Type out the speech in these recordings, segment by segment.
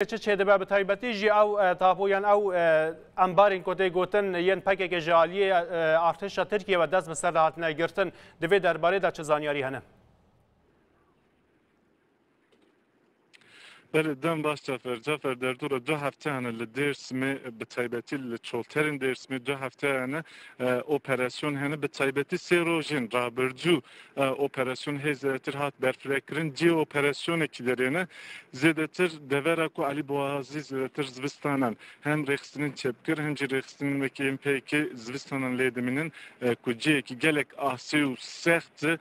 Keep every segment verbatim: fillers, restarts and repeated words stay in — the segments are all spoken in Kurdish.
çi çêdibe, bi taybetî jî ew, e, tapo yan ew, e, embarên ku tê gotin yên P K K ji aliyê, e, artêşa Tirkiyê ve dest bi ser de hatine girtin, di vê derbarê de çi zanyarî hene? Belê, dem baş Cafer. Cafer, derdora du hefte hene li Dêrsimê, bi taybetî li çolterên Dêrsimê du hefte hene, e, operasyon hene. Bi taybetî sê rojên rabirdû, e, operasyon hê zêdetir hat berfirehkirin. Cihê operasyonekî derê ne. Zêdetir devera ku Elî Boğazî zêdetir zivistanan hem rêxistinên çepgir hem jî rêxistinên wekî yên P K K zivistanan lê dimînin, e, ku cihekî gelek asê û sext e,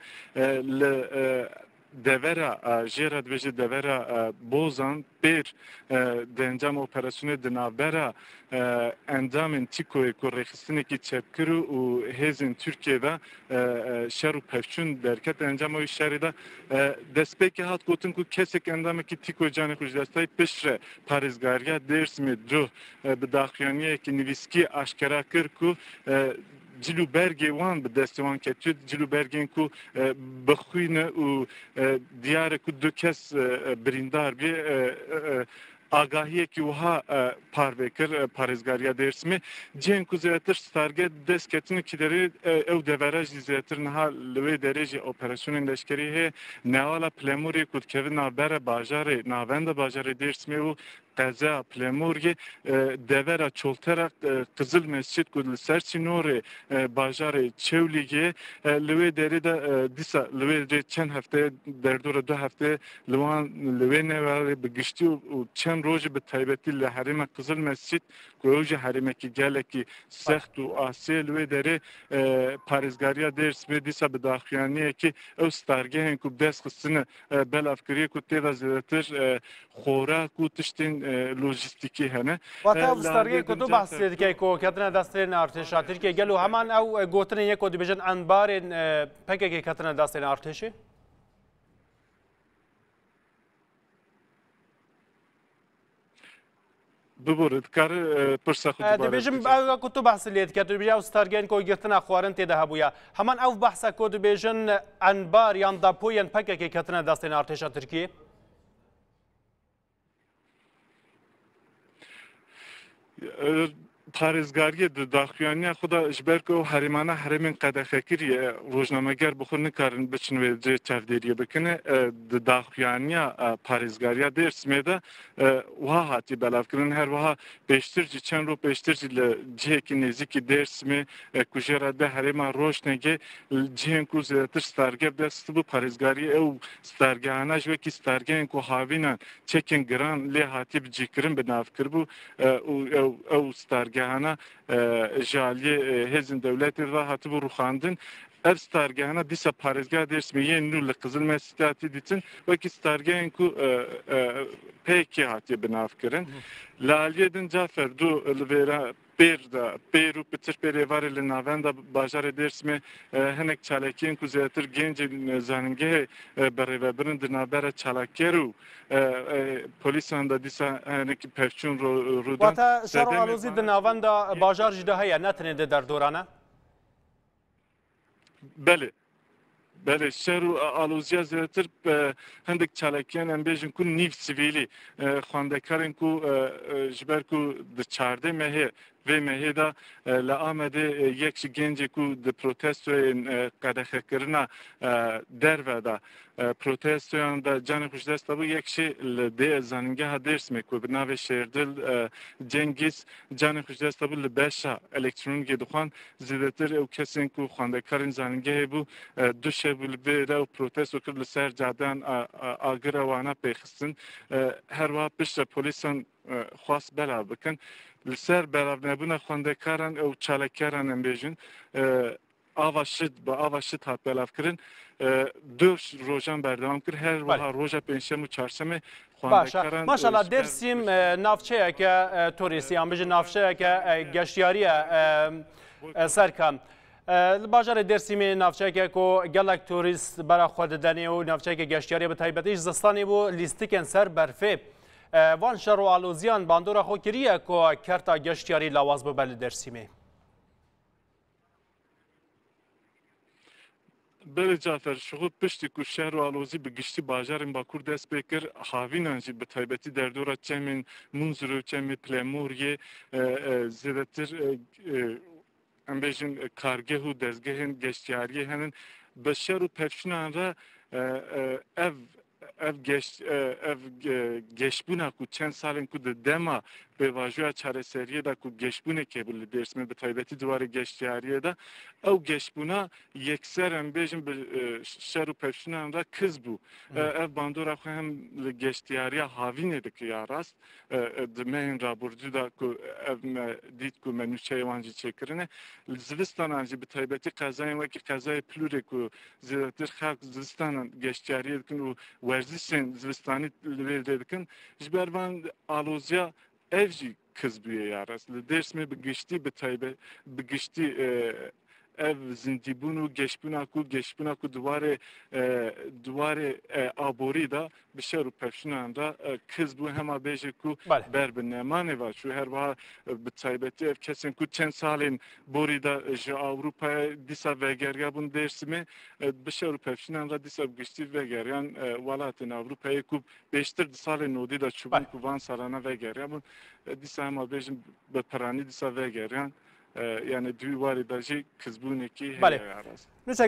li, e, devera, e, jê re dibêje devera, e, Bozan, Pêr, e, di encama operasyonê di navbera, e, endamên TÎKOyê ku rêxistinekî çepgir û hêzên Tirkiyê de, e, e, şer û pevçûn derket. Encama wî şerê de, e, destpêkê hat gotin ku kesek endamekî TÎKOyê canê xwe ji dest dayî, piştre parêzgariya Dêrsimê du, e, bi daxuyaniyekî nivîskî aşkera kir ku, e, cil û bergê wan bi destê wan ketiye, cil û bergên ku, e, bi xwîn e û, e, diyar e ku du kes, e, e, birîndar bî, e, e, e, agahiyekî wiha, e, parve kir, e, parêzgariya Dêrsimê. Cihên ku zêdetir starge dest ketine kî derê, e, ew devera jî zêdetir niha li wê derê jî operasyonên leşkerî heye. Newala Pilemûrê ku dikeve navbera bajarê, navenda bajarê Dêrsimê û qezeya Pilemorgê, e, devera Çoltera, e, Qizil Mescid ku li ser sînorê, e, bajarê Çewlîgê, e, li wê derê de, e, dîsa li wê derê çend hefte, derdora du hefte li wan, li wê newalê bi giştî û, û çend rojî bi taybetî li herêma Qizil Mescid ku ew jî herêmekî gelekî sext û asê li wê derê, e, parêzgariya Dêrsimê dîsa bi daxuyaniyekî ew stargehên ku bi dest xistine, e, belavkiriyê ku tê de zêdetir, e, xorak û tiştên, e, lojîstîkî hene. Wate E, ev li stargehê aliyê ku din tu Cafer behsê dikey ku ketine destên artêşa Tirkiyê, gelo heman ew, e, gotinên yek ku dibêjin enbarên, e, P K K ketine destên artêşê? Bibore, dikare, e, pirsa xwe E, dubare dibêjim, bike. Ew ku tu behsê lê dike, tu dibêjî ew stargehên ku girtina xwarin tê de hebûye. Heman ew behsa ku dibêjin enbar yan depoyên P K K ketine destên artêşa Tirkiyê? E, parêzgariyê di daxuyaniya xwe de ji ber ku ew herêmana herêmên qedexekirî ye, rojnameger bi xwe nikarin biçin wê cihê çavdêriyê bikine. E, di daxuyaniya, e, parêzgariya Dêrsimê de, e, wiha hatî belavkirin. Her wiha pêştir jî, çend roj pêştir jî li cihekî nêzîkî Dêrsimê, e, ku jê re dê herêma Roşnegê, li cihên ku zêdetir starge bi dest bû, parêzgariyê ew stargehana ji wekî stargehên ku havînan çekên giran lê hatî bicihkirin bi nav kiribû, e, û ew, ew stargehana, e, ji aliyê, e, hêzên dewletê ve hatibû rûxandin. Ev stargehana dîsa parêzgeha Dêrsimê yên nû li Qizil Mescîdê hatî dîtin, wekî stargehên ku, e, e, P K K hatiye bi nav kirin. Li aliyê din Cafer du li vêra Pêr de, Pêr û pitir Pêr êvarê li navenda bajarê Dêrsimê, e, hinek çalakiyên ku zêdetir gencên, e, zanîngehê, e, berêvebirin di navbera çalakger û, e, e, polîsan de dîsa hinekî pevçûn ro-, rûdan. Wate şer û Sedemê alozî di navenda bajar jî de heye, ne tenê di derdoran e? Belê. Belê, şer û a-, aloziya zêdetir, e, hindik çalakiyan em bêjin ku nîv sivîlî, e, xwendekarên ku, e, e, ji ber ku di çardeh mehê vê mehê de, e, li Amedê, e, yek ji gencê ku di protestoyên, e, qedexekirina, e, derve de, e, protestoyan de canê xwe ji dest dabû, yek jî li dê zanîngeha Dêrsimê ku bi navê Şêrdil, e, Cengîz canê xwe ji dest dabû, li beşa elektronîkê dixwand. Zêdetir ew kesên ku xwendekarên zanîngehê bû, e, du şev bû li vê re û protesto kir, li ser cadeyan a, a, agira wana pêxistin. E, her wiha piştre polîsan, e, xwest belav bikin. Li ser belavnebûna xwendekaran û çalakgeran em bêjin, e, ava şit, bi ava şit hat belavkirin. E, du rojan berdewam kir. Her Belê. Wiha roja pêncşem û çarşemê Baş e. Xwendekaran, Maşallah, e, ji ber Dêrsim, e, navçeyeke, e, turîstî, yan bijî navçeyeke, e, geştiyarî ye, e, e, Serkan. E, li bajarê Dêrsimê navçeyeke ku gelek turîst bera xwe didenê û navçeyeke geştiyarî ye, bi taybetî ji zistanê bû lîstikên ser berfê. E, van şer û aloziyan bandora xwe kiriye ku kerta geştiyarî lawaz bibe li Dêrsimê. Belê Cafer, şixwe piştî ku şer û alozî bi giştî bajarên Bakur dest pê kir, havînan jî bi taybetî derdora çemên Munzurê û çemê Pilemoriyê, e, e, zêdetir, e, e, em bêjin, e, kargeh û dezgehên geştyariyê henin. Bi şer û pevçûnan re, e, e, ev, ev geş-, e, ev, e, geşbûna ku çend salên ku di dema pêvajoya çareseriyê de ku geşbûnekê bû li Dêrsimê, bi taybetî di warê geştyariyê de, ew geşbûna yekser, em bêjin, bi, e, şer û pevçûnan re kiz bû. E, Hmm. Ev bandora xwe hem li geştyariya havînê dike ya rast. E, e, di mehên rabirdû de ku ev me dît ku me nûçeyê wan jî çêkirine. Li zivistanan jî bi taybetî qezayên wekî qezayê Plûrê ku zêdetir xelk zivistanan geştyariyê dikin û werzişên zivistanî li vê dê dikin. Ji ber van aloziya ev jî kiz bûye ya rast. Li Dêrsimê bi giştî, bi taybet, bi giştî, e, ev zindîbûn û geşbûna ku, geşbûna ku di warê, e, di warê, e, aborî de bi şer û pevçûnan re, e, kiz bû, hema bêje ku Belê. ber bi nemanê ve çû. Her wiha, e, bi taybetî ev kesên ku çend salên borî de, e, ji Ewropayê dîsa vegeriya bûn Dêrsimê, e, bi şer û pevçûnan re dîsa bi giştî vegeriyan, e, welatên Ewropayê ku pêştir di salên nodî de çûbûn Belê. ku van salana vegeriya bûn. E, dîsa hema bêjin bi piranî dîsa vegeriyan. E, yani di wî warî de jî kizbûnekî Belê. heye ya rast. Nûçe